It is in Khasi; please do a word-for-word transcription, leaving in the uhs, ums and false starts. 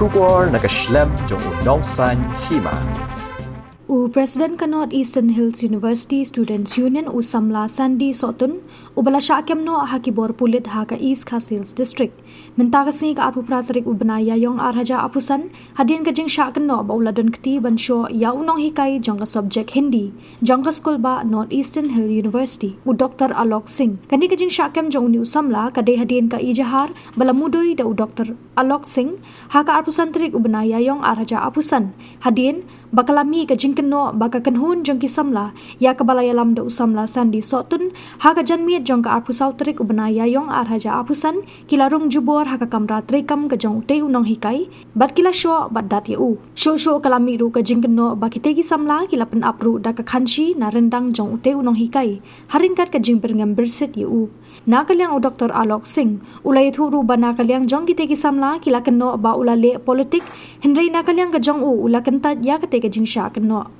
Khubor na ka shlem jong u nongsan hima. U President ka North Eastern Hills University Students Union u samla Sandy Sohtun, u ba la shah kem noh ha ki bor pulit ha ka East Khasi Hills District. Mynta ka sngi ka arphew phra tarik u bnai Ïaïong ar hajar arphew san, hadien ka jingshah kynnoh ba u la don kti ban shoh ïa u nonghikai jong ka subject Hindi jong ka skul bah North Eastern Hill University, u Doktor Alok Singh. Kane ka jingshah kem jong une u samla ka dei hadien ka ijahar ba la mudui da u Doktor Alok Singh ha ka arphew san tarik u bnai Ïaïong ar hajar arphew san, hadien ba ka la mih ka jingkynnoh ba ka kynhun jong ki samla, ïa kaba la ïalam da u samla Sandy Sohtun, ha ka janmiet jong ka arphew saw tarik u bnai Ïaïong ar hajar arphew san, ki la rung jubor ha ka kamra treikam ka jong utei u nonghikai, bad ki la shoh bad dat ïa u. Shuh shuh ka la mih ruh ka jingkynnoh ba kitei ki samla ki la pynap ruh da ka khanshi na ryndang jong utei u nonghikai, ha ryngkat ka jingbyrngem byrsit ïa u. Na ka liang u Doktor Alok Singh, u la ïathuh ruh ba na ka liang jong kitei ki samla ki la kynnoh ba u la leh politik, hynrei na ka liang ka jong u, u la kyntait ïa katei ka jingshah kynnoh.